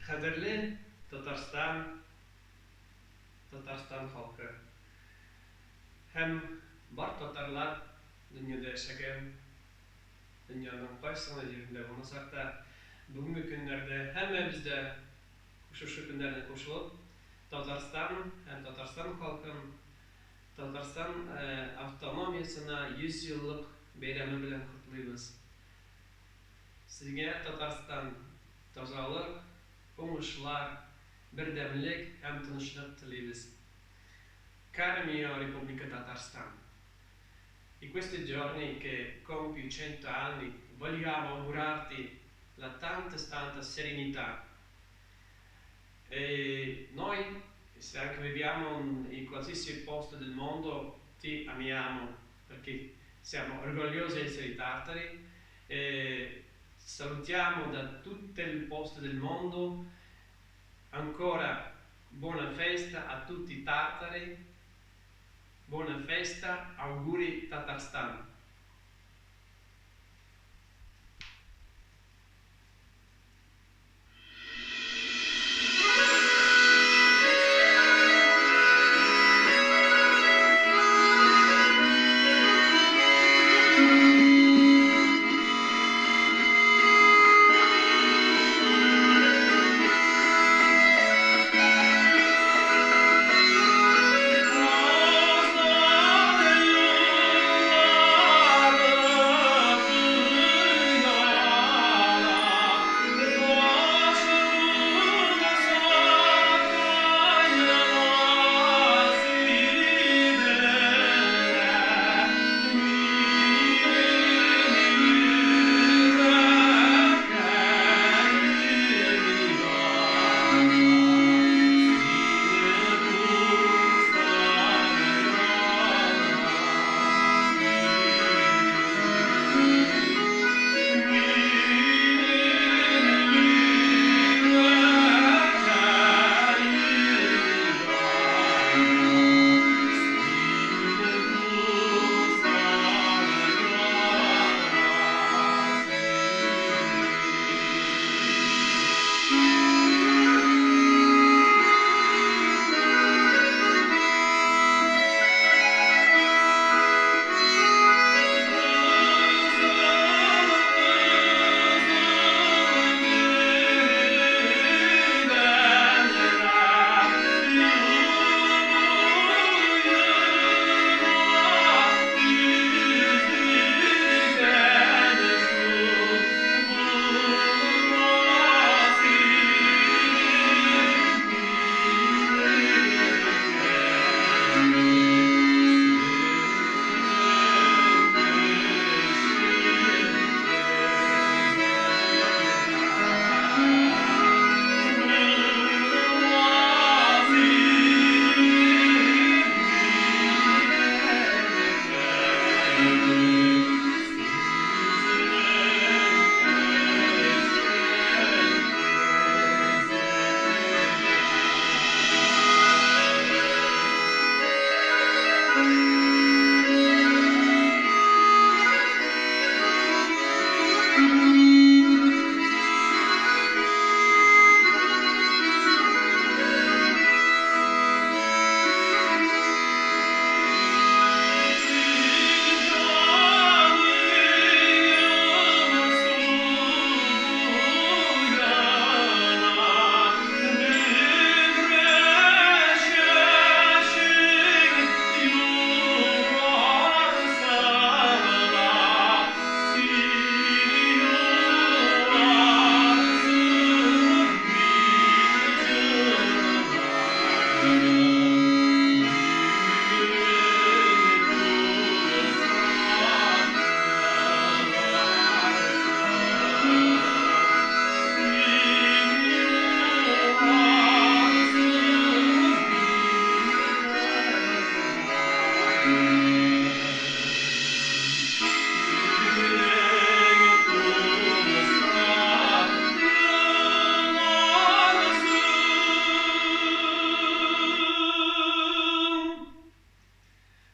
Кадерле Татарстан, Татарстан халкы һәм бар татарлар дөньяда яшәгән, дөньяның кайсы гына җирендә булмасак та, бүгенге көннәрдә һәммәбез дә шушы көннәрне кушылып, Татарстан һәм Татарстан халкын Татарстан автономиясенә 100 еллык бәйрәме белән котлыйбыз. Сезгә, Татарстан, тазалык, уңышлар, бердәмлек һәм тынычлык телибез. Caro mio Repubblica Tatarstan, in questi giorni che compi 100 anni vogliamo augurarti la tanta tanta serenità. E noi, se anche viviamo in qualsiasi posto del mondo, ti amiamo perché siamo orgogliosi di essere tartari e salutiamo da tutto il posto del mondo. Ancora buona festa a tutti i tartari, buona festa, auguri Tatarstan.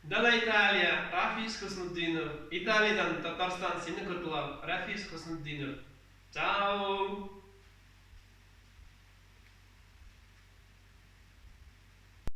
Dalla Italia, Rafis Хуснутдинов. Италиядән Татарстан сине котлап, Рафис Хуснутдинов. Ciao!